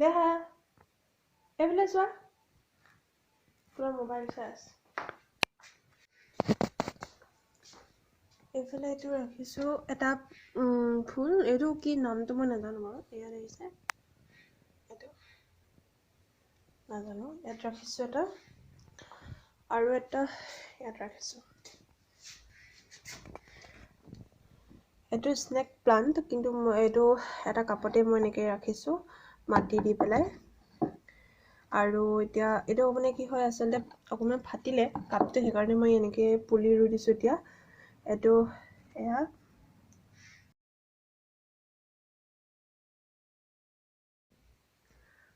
দেহা, এইফালে চোৱা, পুৰা মোবাইল চাই আছে। এইফালে এইটো ৰাখিছোঁ এটা ফুল, এইটো কি নামটো মই নাজানো বাৰু। এয়া দেখিছে, এইটো নাজানো। ইয়াত ৰাখিছোঁ এটা আৰু এটা ইয়াত ৰাখিছোঁ। এইটো স্নেক প্লাণ্ট, কিন্তু মই এইটো এটা কাপতে মই এনেকৈ ৰাখিছোঁ মাটি দি পেলাই। আৰু এতিয়া এইটো মানে কি হয়, আচলতে অকণমান ফাটিলে কাপটো, সেইকাৰণে মই এনেকৈ পুলি ৰুই দিছোঁ এতিয়া। এইটো এয়া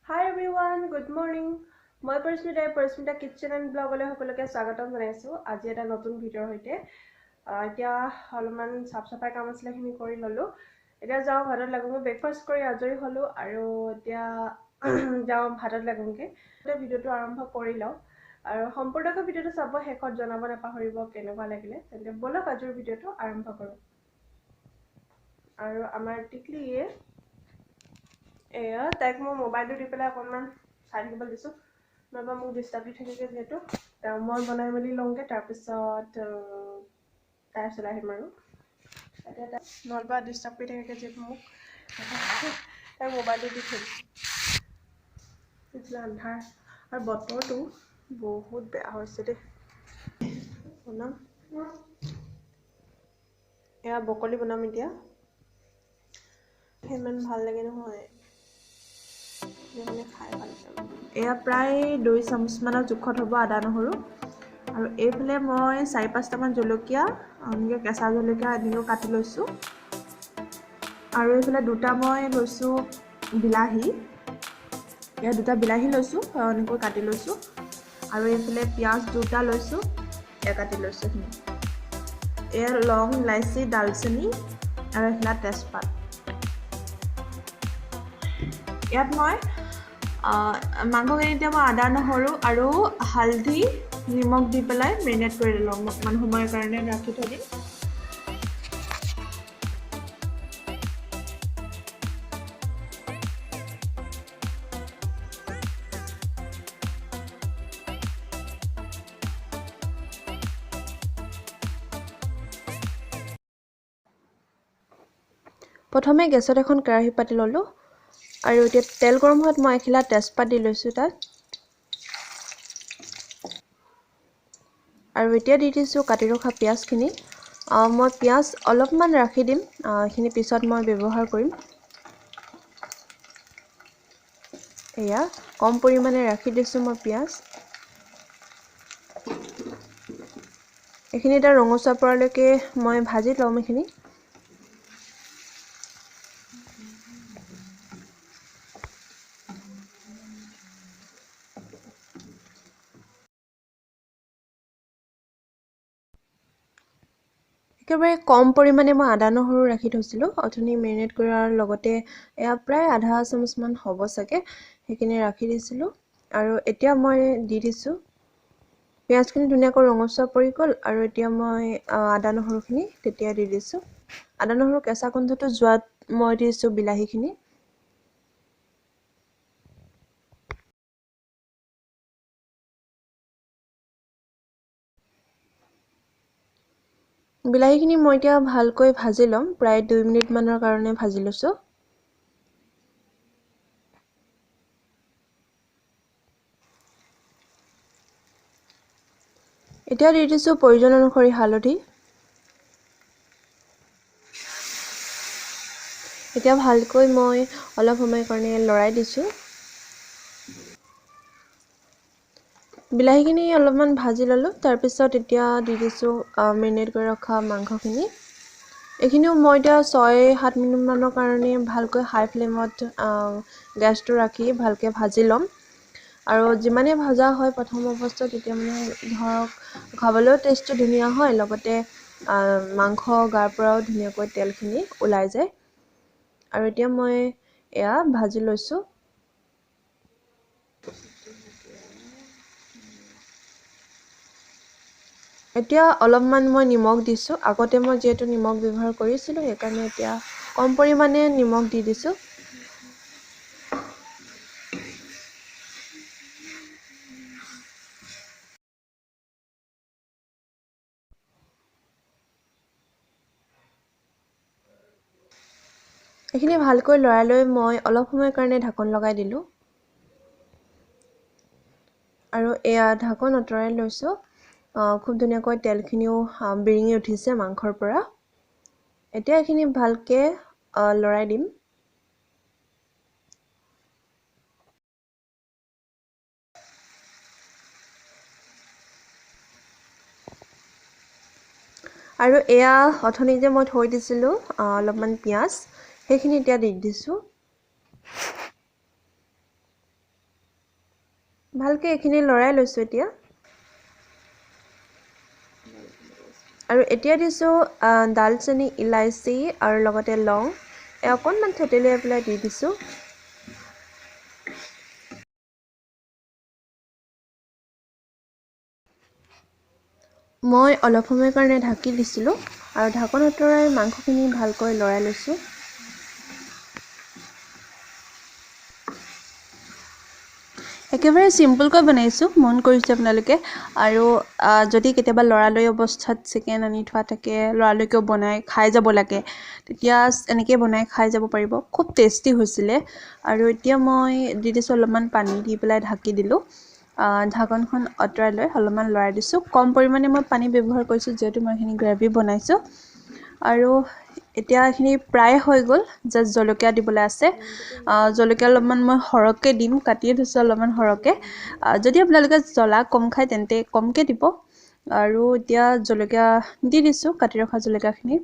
হাই এভৰিৱান, গুড মৰ্ণিং। মই পৰিস্মিতাই পৰিস্মিতা কিটচেন এণ্ড ব্লগলৈ সকলোকে স্বাগতম জনাইছোঁ আজি এটা নতুন ভিডিঅ'ৰ সৈতে। এতিয়া অলপমান চাফ চাফাই কাম আছিলে, সেইখিনি কৰি ল'লোঁ। এতিয়া যাওঁ ভাতত লাগোঁগৈ। ব্ৰেকফাষ্ট কৰি আজৰি হ'লোঁ আৰু এতিয়া যাওঁ ভাতত লাগোঁগৈ। এতিয়া ভিডিঅ'টো আৰম্ভ কৰি লওঁ আৰু সম্পূৰ্ণকৈ ভিডিঅ'টো চাব, শেষত জনাব নাপাহৰিব কেনেকুৱা লাগিলে। তেন্তে ব'লক আজিৰ ভিডিঅ'টো আৰম্ভ কৰোঁ। আৰু আমাৰ টিকলিয়ে এয়া, তাইক মই মোবাইলটো দি পেলাই অকণমান চাই থাকিবলৈ দিছোঁ, নহ'বা মোক ডিষ্টাৰ্ব দি থাকেগৈ যিহেতু। মই বনাই মেলি লওঁগৈ, তাৰপিছত তাইৰ ওচৰলৈ আহিম আৰু। এতিয়া তাই নহ'বা ডিষ্টাৰ্ব কৰি থাকেগৈ যিহেতু মোক, তাইক মোবাইলটো দি থৈ দিছোঁ। এইফালে আন্ধাৰ আৰু বতৰটো বহুত বেয়া হৈছে দেই। বনাম এয়া বকলি বনাম এতিয়া, ইমান ভাল লাগে নহয় মানে খাই ভাল পাওঁ। এয়া প্ৰায় 2 চামুচমানৰ জোখত হ'ব আদা নহৰু। আৰু এইফালে মই 4-5টামান জলকীয়া, এনেকৈ কেঁচা জলকীয়া এনেকৈ কাটি লৈছোঁ। আৰু এইফালে দুটা মই লৈছোঁ বিলাহী, এয়া দুটা বিলাহী লৈছোঁ, এনেকৈ কাটি লৈছোঁ। আৰু এইফালে পিঁয়াজ দুটা লৈছোঁ, এয়া কাটি লৈছোঁ এইখিনি। এয়া লং, ইলাচি, ডালচেনি আৰু এইফালে তেজপাত। ইয়াত মই মাংসখিনি এতিয়া মই আদা নহৰু আৰু হালধি নিমখ দি পেলাই মেৰিনেট কৰি ল'ম, অকণমান সময়ৰ কাৰণে ৰাখি থৈ দিম। প্ৰথমে গেছত এখন কেৰাহী পাতি ল'লোঁ আৰু এতিয়া তেল গৰম হোৱাত মই এখিলা তেজপাত দি লৈছোঁ তাত। আৰু এতিয়া দি দিছোঁ কাটি ৰখা পিঁয়াজখিনি। মই পিঁয়াজ অলপমান ৰাখি দিম, এইখিনি পিছত মই ব্যৱহাৰ কৰিম। এয়া কম পৰিমাণে ৰাখি দিছোঁ মই পিঁয়াজ। এইখিনি এতিয়া ৰঙচুৱা পৰালৈকে মই ভাজি ল'ম এইখিনি। একেবাৰে কম পৰিমাণে মই আদা নহৰু ৰাখি থৈছিলোঁ অথনি মেৰিনেট কৰাৰ লগতে, এয়া প্ৰায় আধা চামুচমান হ'ব চাগে, সেইখিনি ৰাখি দিছিলোঁ। আৰু এতিয়া মই দি দিছোঁ পিঁয়াজখিনি ধুনীয়াকৈ ৰঙচুৱা পৰি গ'ল। আৰু এতিয়া মই আদা নহৰুখিনি তেতিয়া দি দিছোঁ। আদা নহৰু কেঁচা গোন্ধটো যোৱাত মই দিছোঁ বিলাহীখিনি। বিলাহীখিনি মই এতিয়া ভালকৈ ভাজি ল'ম, প্ৰায় 2 মিনিটমানৰ কাৰণে ভাজি লৈছোঁ। এতিয়া দি দিছোঁ প্ৰয়োজন অনুসৰি হালধি। এতিয়া ভালকৈ মই অলপ সময়ৰ কাৰণে লৰাই দিছোঁ। বিলাহীখিনি অলপমান ভাজি ল'লোঁ। তাৰপিছত এতিয়া দি দিছোঁ মেৰিনেট কৰি ৰখা মাংসখিনি। এইখিনিও মই এতিয়া 6-7 মিনিটমানৰ কাৰণে ভালকৈ হাই ফ্লেমত গেছটো ৰাখি ভালকৈ ভাজি ল'ম। আৰু যিমানেই ভজা হয় প্ৰথম অৱস্থাত, তেতিয়া মানে ধৰক খাবলৈও টেষ্টটো ধুনীয়া হয়, লগতে মাংস গাৰ পৰাও ধুনীয়াকৈ তেলখিনি ওলাই যায়। আৰু এতিয়া মই এয়া ভাজি লৈছোঁ। এতিয়া অলপমান মই নিমখ দিছোঁ। আগতে মই যিহেতু নিমখ ব্যৱহাৰ কৰিছিলোঁ, সেইকাৰণে এতিয়া কম পৰিমাণে নিমখ দি দিছোঁ। এইখিনি ভালকৈ লৰাই লৈ মই অলপ সময়ৰ কাৰণে ঢাকন লগাই দিলোঁ। আৰু এয়া ঢাকন আঁতৰাই লৈছোঁ। খুব ধুনীয়াকৈ তেলখিনিও বিৰিঙি উঠিছে মাংসৰ পৰা। এতিয়া এইখিনি ভালকৈ লৰাই দিম। আৰু এয়া অথনি যে মই থৈ দিছিলোঁ অলপমান পিঁয়াজ, সেইখিনি এতিয়া দি দিছোঁ। ভালকৈ এইখিনি লৰাই লৈছোঁ এতিয়া। আৰু এতিয়া দিছোঁ ডালচেনি, ইলাচি আৰু লগতে লং, অকণমান থেতেলিয়াই পেলাই দি দিছোঁ। মই অলপ সময়ৰ কাৰণে ঢাকি দিছিলোঁ আৰু ঢাকন আঁতৰাই মাংসখিনি ভালকৈ লৰাই লৈছোঁ। একেবাৰে চিম্পলকৈ বনাইছোঁ, মন কৰিছে আপোনালোকে। আৰু যদি কেতিয়াবা লৰালৰি অৱস্থাত চিকেন আনি থোৱা থাকে, লৰালৰিকৈ বনাই খাই যাব লাগে, তেতিয়া এনেকৈ বনাই খাই যাব পাৰিব। খুব টেষ্টি হৈছিলে। আৰু এতিয়া মই দি দিছোঁ অলপমান পানী দি পেলাই ঢাকি দিলোঁ। ঢাকনখন আঁতৰাই লৈ অলপমান লৰাই দিছোঁ। কম পৰিমাণে মই পানী ব্যৱহাৰ কৰিছোঁ, যিহেতু মই এইখিনি গ্ৰেভি বনাইছোঁ। আৰু এতিয়া এইখিনি প্ৰায় হৈ গ'ল, জাষ্ট জলকীয়া দিবলৈ আছে। জলকীয়া অলপমান মই সৰহকৈ দিম, কাটিয়ে থৈছোঁ অলপমান সৰহকৈ। যদি আপোনালোকে জ্বলা কম খায় তেন্তে কমকৈ দিব। আৰু এতিয়া জলকীয়া দি দিছোঁ, কাটি ৰখা জলকীয়াখিনি।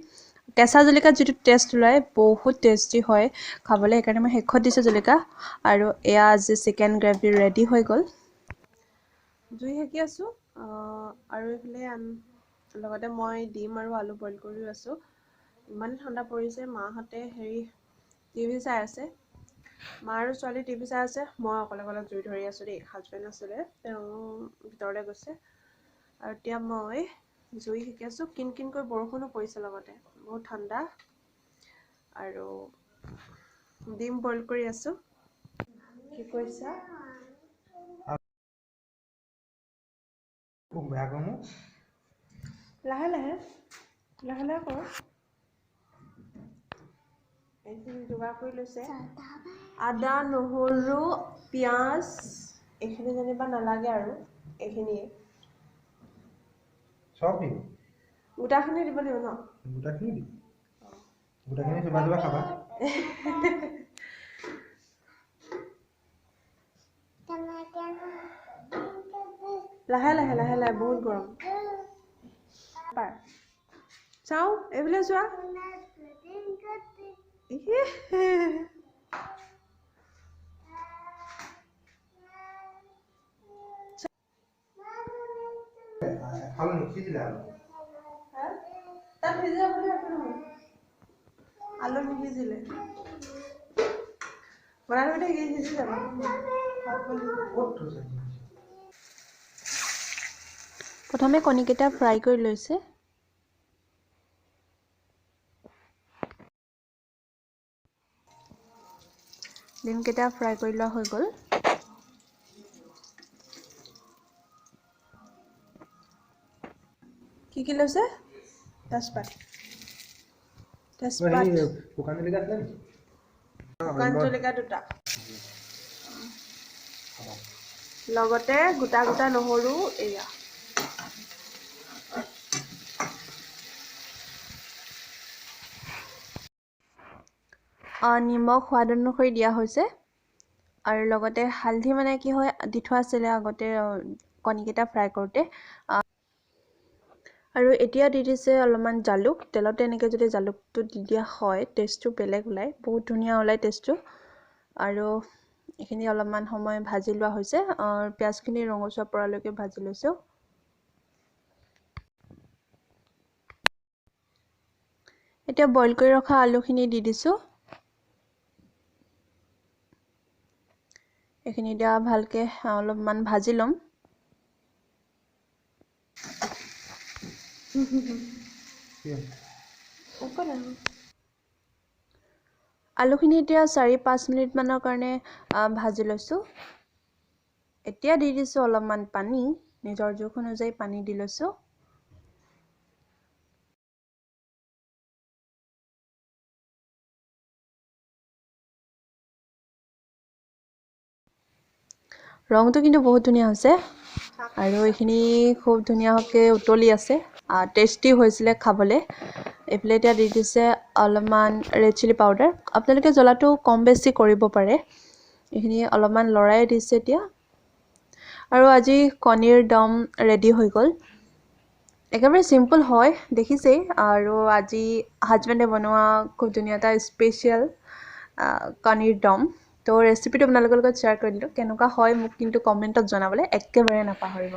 কেঁচা জলকীয়াত যিটো টেষ্ট ওলায় বহুত টেষ্টি হয় খাবলৈ, সেইকাৰণে মই শেষত দিছোঁ জলকীয়া। আৰু এয়া আজি চিকেন গ্ৰেভি ৰেডি হৈ গ'ল। জুই সেকি আছোঁ আৰু এইফালে লগতে মই ডিম আৰু আলু বইল কৰিও আছোঁ। ইমানে ঠাণ্ডা পৰিছে, মাহঁতে হেৰি টিভি চাই আছে, মা আৰু ছোৱালী টিভি চাই আছে, মই অকলে অকলে জুই ধৰি আছোঁ দেই। হাজবেণ্ড আছিলে, তেওঁ ভিতৰলৈ গৈছে। আৰু এতিয়া মই জুই সেকি আছোঁ। কিন কিনকৈ বৰষুণো পৰিছে, লগতে বহুত ঠাণ্ডা। আৰু ডিম বইল কৰি আছোঁ। কি কৰিছা? লাহে লাহে লাহে লাহে কৰ। এইখিনি যোগাৰ কৰি লৈছে, আদা, নহৰু, পিঁয়াজ, এইখিনি যেনিবা নালাগে আৰু এইখিনিয়ে। গোটাখিনি দিব লাগিব ন? লাহে লাহে লাহে লাহে, বহুত গৰম। পাৰ চাওঁ, এইফালে চোৱা। আলু নিসিজিলে বনাই থাকোঁতে সিজি যাব। প্ৰথমে কণীকেইটা ফ্ৰাই কৰি লৈছে। ডিমকেইটা ফ্ৰাই কৰি লোৱা হৈ গ'ল। কি কি লৈছে? তেজপাত, তেজপাত, শুকান জলকীয়া দুটা, লগতে গোটা গোটা নহৰু। এয়া নিমখ সোৱাদ অনুসৰি দিয়া হৈছে। আৰু লগতে হালধি, মানে কি হয়, দি থোৱা আছিলে আগতে কণীকেইটা ফ্ৰাই কৰোঁতে। আৰু এতিয়া দি দিছে অলপমান জালুক। তেলতে এনেকৈ যদি জালুকটো দি দিয়া হয়, টেষ্টটো বেলেগ ওলায়, বহুত ধুনীয়া ওলায় টেষ্টটো। আৰু এইখিনি অলপমান সময় ভাজি লোৱা হৈছে। পিঁয়াজখিনি ৰঙচুৱা পৰালৈকে ভাজি লৈছোঁ। এতিয়া বইল কৰি ৰখা আলুখিনি দি দিছোঁ। এইখিনি এতিয়া ভালকৈ অলপমান ভাজি ল'ম। আলুখিনি এতিয়া 4-5 মিনিটমানৰ কাৰণে ভাজি লৈছোঁ। এতিয়া দি দিছোঁ অলপমান পানী, নিজৰ জোখ অনুযায়ী পানী দি লৈছোঁ। ৰংটো কিন্তু বহুত ধুনীয়া হৈছে আৰু এইখিনি খুব ধুনীয়াকৈ উতলি আছে, টেষ্টি হৈছিলে খাবলৈ। এইফালে এতিয়া দি দিছে অলপমান ৰেড চিলি পাউডাৰ। আপোনালোকে জ্বলাটো কম বেছি কৰিব পাৰে। এইখিনি অলপমান লৰাই দিছে এতিয়া। আৰু আজি কণীৰ দম ৰেডি হৈ গ'ল। একেবাৰে চিম্পল হয়, দেখিছেই। আৰু আজি হাজবেণ্ডে বনোৱা খুব ধুনীয়া এটা স্পেচিয়েল কণীৰ দম। তো ৰেচিপিটো আপোনালোকৰ লগত শ্বেয়াৰ কৰি দিলোঁ। কেনেকুৱা হয় মোক কিন্তু কমেণ্টত জনাবলৈ একেবাৰে নাপাহৰিব।